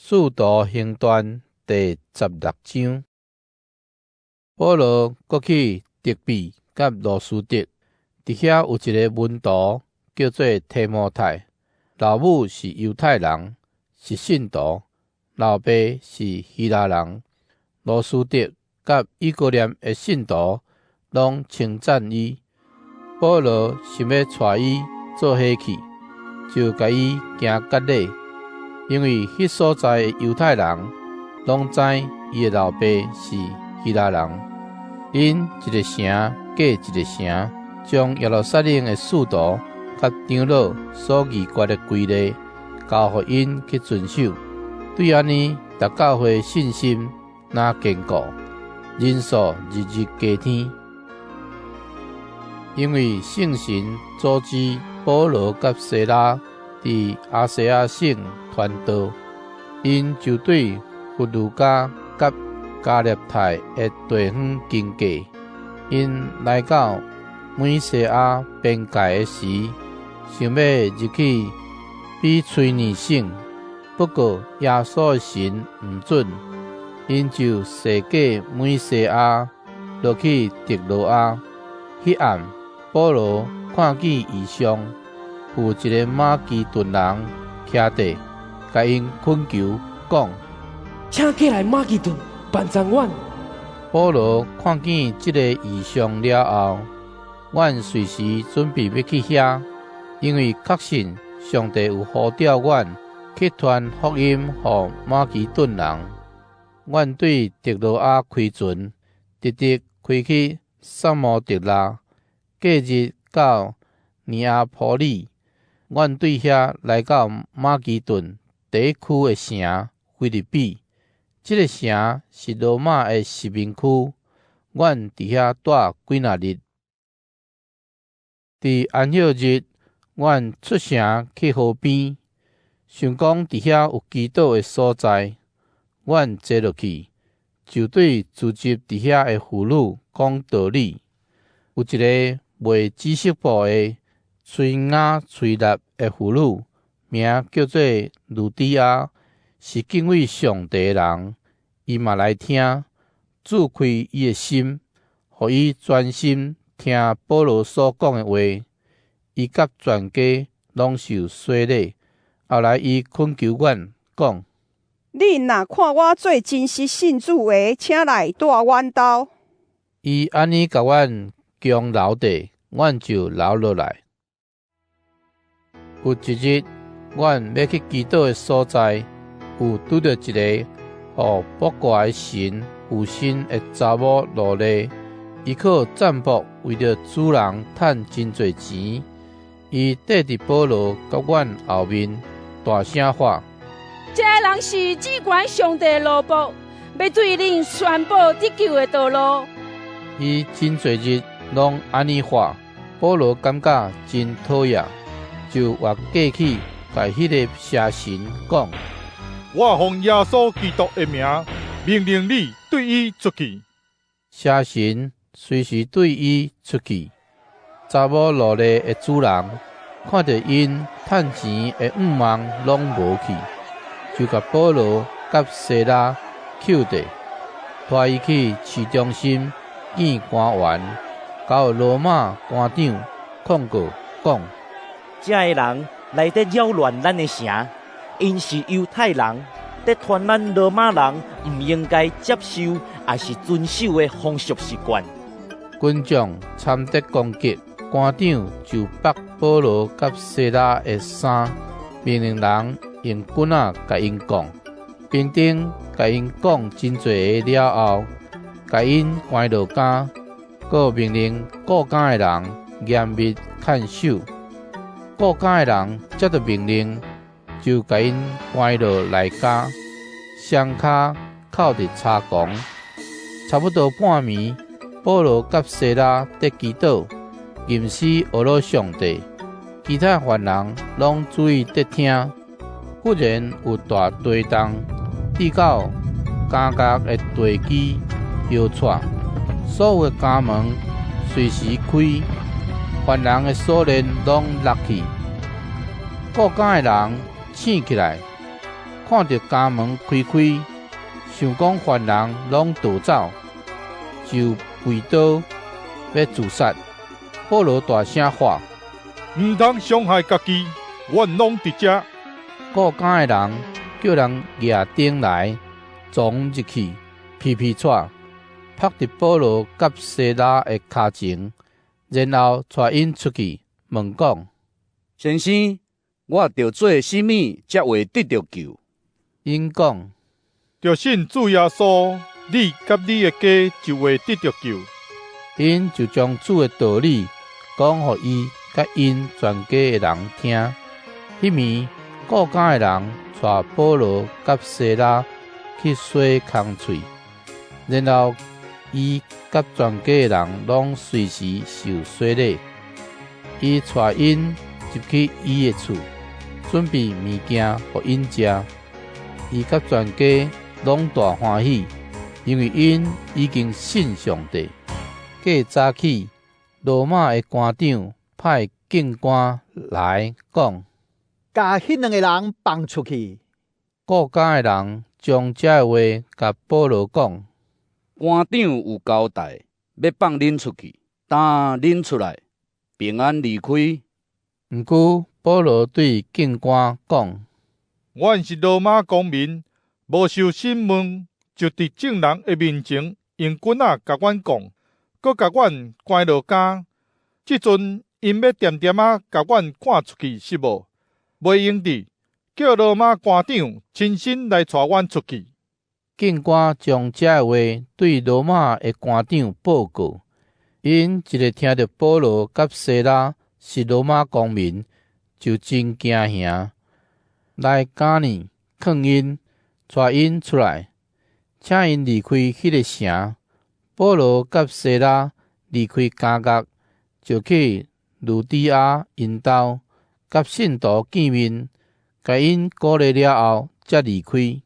使徒行傳第16章，保羅閣去德庇佮路司得，佇遐有一个門徒叫做提摩太，老母是猶太人，是信徒，老爸是希臘人。路司得佮以哥念的信徒攏稱讚伊。保羅想欲帶伊做伙去，就共伊行割禮。因為彼所在的猶太人攏知伊的老爸是希臘人，𪜶一个城過一个城，將耶路撒冷的使徒佮長老所議決的規例交予𪜶去遵守。對按呢，逐教會信心若堅固，人數日日加添。因為聖神阻止保羅佮西拉佇亞細亞省傳道，𪜶就對弗呂家佮加納太的地方經過。𪜶來到米西亞邊界的時，想欲入去比推尼省，不過耶穌的神毋准，𪜶就踅過米西亞，落去特羅亞。彼暗，保羅看見異象，有一个馬其頓人徛佇，共𪜶懇求講：請過來馬其頓幫贊阮。保羅看見這个異象了後，阮隨時準備欲去遐，因為確信上帝有呼召阮去傳福音予馬其頓人。阮對特羅亞開船，直直開去薩摩特拉，隔日到尼亞波里。阮對遐來到馬其頓第一區的城腓立比，這个城是羅馬的殖民區。阮佇遐蹛幾若日。佇安息日，阮出城去河邊，想講佇遐有祈禱的所在，阮坐落去，就對聚集佇遐的婦女講道理。有一个賣紫色布的催雅催納的婦女，名叫做呂底亞，是敬畏上帝的人，伊嘛來聽，主開伊的心，予伊專心聽保羅所講的話。伊佮全家攏受洗禮。後來伊懇求阮講：恁若看我做真實信主的，請來蹛阮兜。伊按呢共阮強留著，阮就留落來。有一日，阮欲去祈禱的所在，有拄著一個予卜卦的神附身的查某奴隸，伊靠占卜為著主人趁真濟錢。伊綴佇保羅佮阮後面，大聲喊：這个人是至懸上帝的奴僕，欲對恁宣布得救的道路。伊真濟日攏按呢喊，保羅感覺真討厭，就越過去，共彼个邪神講：我奉耶穌基督的名，命令你對伊出去。邪神隨時對伊出去。查某奴隸的主人看著𪜶趁錢的向望攏無去，就共保羅佮西拉抾著，拖伊去市中心見官員，交予羅馬官長控告講：這个人來佇擾亂咱的城，𪜶是猶太人，佇傳咱羅馬人毋應該接受抑是遵守的風俗習慣。群眾參得攻擊，官長就縛保羅佮西拉的衫，命令人用棍仔共𪜶摃。兵丁共𪜶摃真濟下了後，共𪜶關落監，閣命令顧監的人嚴密看守。顧監的人接著命令，就共𪜶關落內監，雙跤銬佇柴摃。差不多半暝，保羅佮西拉佇祈禱，吟詩呵咾上帝，其他犯人攏注意佇聽。忽然有大地動，至到監獄的地基搖掣，所有的監門隨時開，犯人的鎖鏈攏落去。顧監的人醒起來，看著監門開開，想講犯人攏逃走，就背刀欲自殺。保羅大聲喊：毋通傷害家己，阮攏佇遮。顧監的人叫人攑燈來傱入去，皮皮掣，拍佇保羅佮西拉的跤前，然後帶𪜶出去，問講：先生，我著做啥物才會得著救？𪜶講：著信主耶穌，你佮你的家就會得著救。𪜶就將主的道理講予伊佮𪜶全家的人聽。彼暝，顧監的人帶保羅佮西拉去洗空喙，然後伊佮全家的人攏隨時受洗禮。伊帶𪜶入去伊的厝，準備物件予𪜶食。伊佮全家攏大歡喜，因為𪜶已經信上帝。過早起，羅馬的官長派警官來講：共彼兩个人放出去。顧監的人將這个話共保羅講。官長有交代，欲放恁出去，今恁出來，平安離開。毋過保羅對警官講：阮是羅馬公民，無受審問，就佇眾人的面前用棍仔共阮摃，閣共阮關落監。這陣𪜶欲恬恬仔共阮趕出去是無？袂用得，叫羅馬官長親身來帶阮出去。警官將這个話對羅馬的官長報告，𪜶一下聽著保羅佮西拉是羅馬公民，就真驚嚇，來監裡勸𪜶，帶𪜶出來，請𪜶離開彼个城。保羅佮西拉離開監獄，就去呂底亞𪜶兜，佮信徒見面，共𪜶鼓勵了後，才離開。